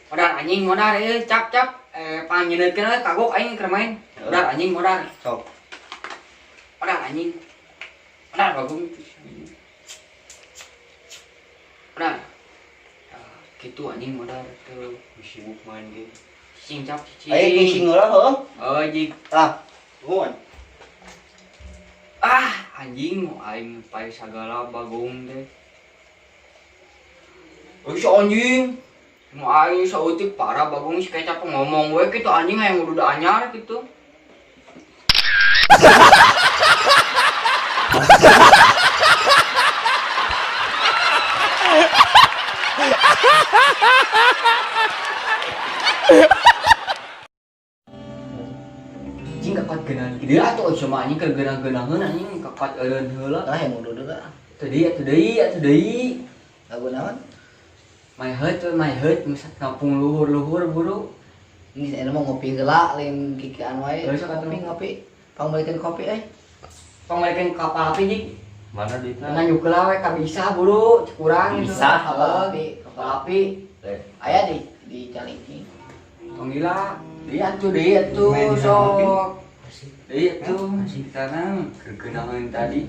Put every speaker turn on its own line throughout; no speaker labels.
Modar anjing modar eh cap cap eh panyeunkeun we kagok aing keur main. Modar anjing modar.
Sok.
Modar anjing. Modar bagong. Modar. Ah, gitu anjing modar tuh.
Sibuk main game.
Cicing cap cicing.
Ayo cicing heula heuh.
Oh, jig.
Ah, nuhun.
Ah, anjing mau aing pae sagala bagong teh. Oh, si anjing. Mau aing saeutik parah bagong si kecap ngomong we kitu anjing hayang udah anyar gitu. Anjing kakat geunahan kieu atuh sama anjing keur geunah-geunaheun anjing kakat eureun heula.
Ah, yang udah udah.
Teu deui atuh deui atuh deui.
Lagu naon?
My heart, my heart, misal kampung luhur-luhur buru.
Ini saya mau ngopi heula lain kikian wae.
Geus, atuh.
Ngopi ngopi. Pangbalikan kopi euy.
Pangbalikan kapal api jig.
Mana duitna?
Nganjuk heula we ka bisa buru, kurang gitu.
Bisa.
Kapal api.
Kapal api.
Aya di Calingcing.
Tong gila. Deui atuh deui atuh sok. Deui atuh tanang kegeunaheun tadi.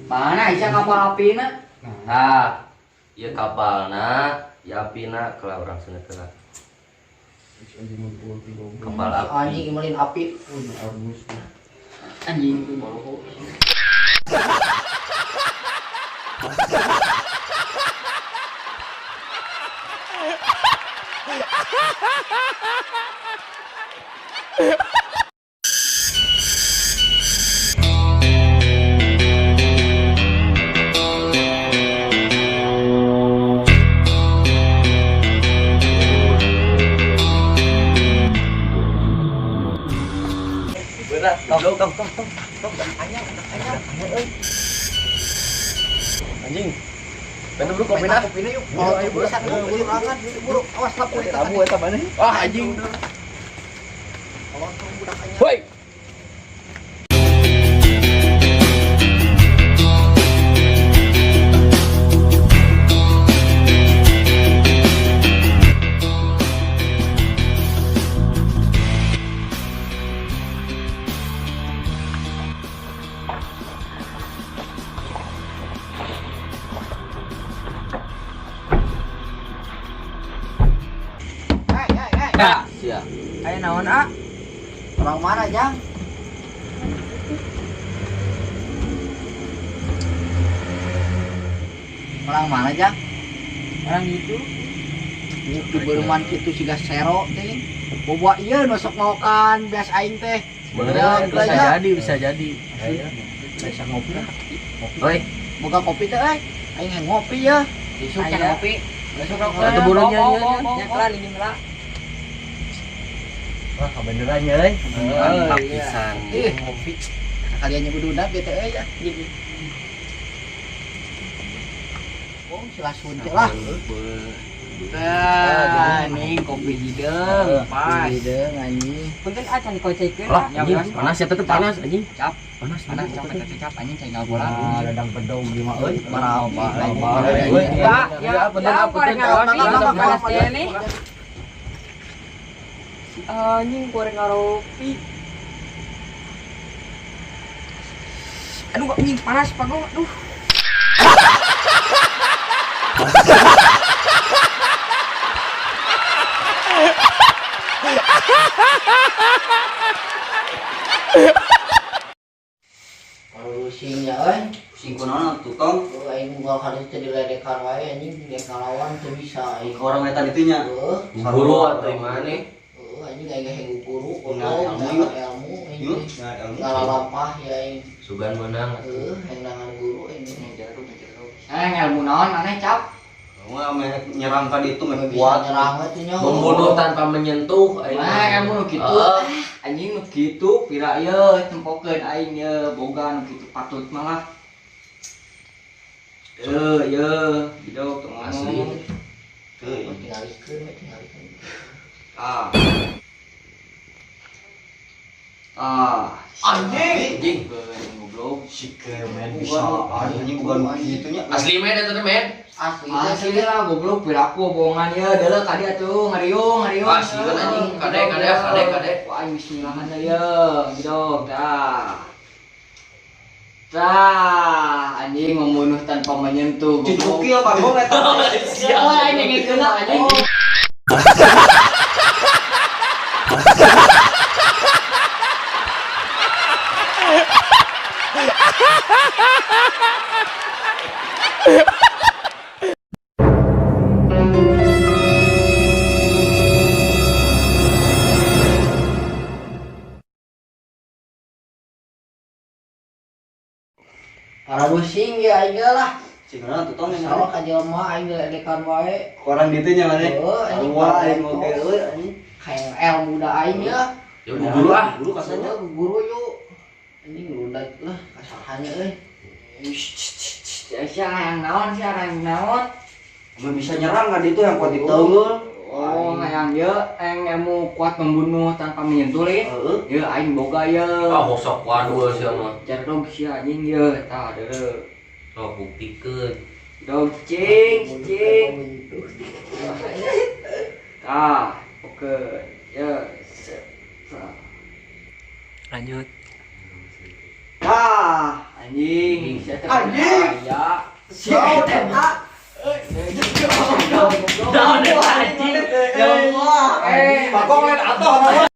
Mana isa kapal apina?
Nah, ieu kapalna, ieu apina kelah urang seuneu heula. Kapal
Si
api.
anjing imelin api.
Anjing tuh boloho.
Berat, tong tong tong tong.
Anyar, anyar, anyar euy.
Anjing. Bentar bro kopina.
Kopina yuk. Oh, ayo buru buru angan, buru. Awas lampu eta.
Kamu eta mana? Wah, anjing.
Tolong budak anyar.
Woi.
Hei, hei, hei.
Ya,
Sia.
aya naon ah?
Orang mana, Jang? Orang mana, Jang?
Orang itu.
Di beruman kitu siga sero teh. Boboa ieu nu sok maokan bias aing teh.
Bener,
Bisa
jadi, bisa jadi.
Bisa ngopi lah.
Oi,
Boga kopi teh euy. Aing hayang ngopi ya.
Isuk can ngopi.
Besok
Atuh burunya nya.
Nya kelah linjung heula.
Wah, kebeneran nya euy.
Mantap pisan.
Ih, ngopi. Kalian nyebut udah bete euy ya. Oh, silasun teh lah.
Nah, nih kopi hideung, pas.
Hideung anjing.
Punten ah can dikocekeun.
Lah,
Ya,
anjing,
bukan.
panas ya tetep panas anjing.
Cap.
Panas,
Panas cap
panas.
cap anjing cai bola.
Ah, ladang bedog gimana euy.
Barapa.
Ya, ya,
Ya, punten,
ya,
ah, punten.
goreng ngaropi,
Mangga, mangga,
panas
mangga.
teh nih. Anjing goreng ngaropi. Aduh, anjing panas pago. Aduh.
Pusing ya euy.
Pusing kunaon atuh tong.
Oh, aing unggal kali teh diledekan wae anjing dek ngalawan teu bisa aing.
Ke orang wetan itu nya.
Heuh,
Guru atuh imane.
heuh anjing aing hayang guru,
Nah,
goblok,
ilmu,
nah,
yuk.
ilmu aing.
Yuk, nah ilmu.
Ngalalampah ya aing.
Sugan menang atuh.
Heuh, hayang nangan guru aing.
Eh, ngelmu naon maneh cap?
Wah, meh nyerang ka ditu meh
Bisa
kuat.
nyerang we teh nya.
Membunuh tanpa menyentuh aing.
Wah, kamu nu kitu.
Heeh.
Anjing nu kitu pira ieu tempokeun aing ye boga nu kitu patut malah. Ye ye, hidup tong
Asli.
ngomong.
Teuing.
Tingalikeun we tingalikeun.
Ah. Ah,
Anjing.
anjing goblok. Goblok.
Si Kemen bisa anjing bukan kitu nya.
Asli men eta teh men.
Asli.
Asli lah goblok piraku bohongan ya deuleu ka dia tuh ngariung ngariung.
Ah, sieun anjing. Kade kade kade kade.
Wah, aing bismillahan ya, gitu tah. Tah, anjing membunuh tanpa menyentuh.
Cicukil bagong eta.
Siapa aing nyengekeun anjing.
Para pusing ya aing lah.
Cingana tuh tong
Salah ka jelema aing diledekan wae.
Koran ditu nya maneh.
Heuh, anjing.
Wah, aing oge euy anjing.
KRL muda aing ya.
Ya guru ah.
Guru kasanya.
Kasanya guru yuk. Anjing ludat lah kasahannya euy.
Sia hayang naon sia hayang naon?
Mun bisa nyerang ka ditu yang kuat diteungeul.
Oh, hayang ye, hayang ilmu kuat membunuh tanpa menyentuh lin.
Heeh.
Ye aing boga ye.
Ah bosok waduh sia mah.
Cerdog sia anjing ye, tah deuleu.
Sok buktikeun.
Dog cing cing. Tah, oke. Ya, set. Tah.
Lanjut.
Tah, anjing. Sia teh
Anjing.
bahaya.
Sia eta.
Naon anjing?
Wah,
Eh,
bagong lain atoh.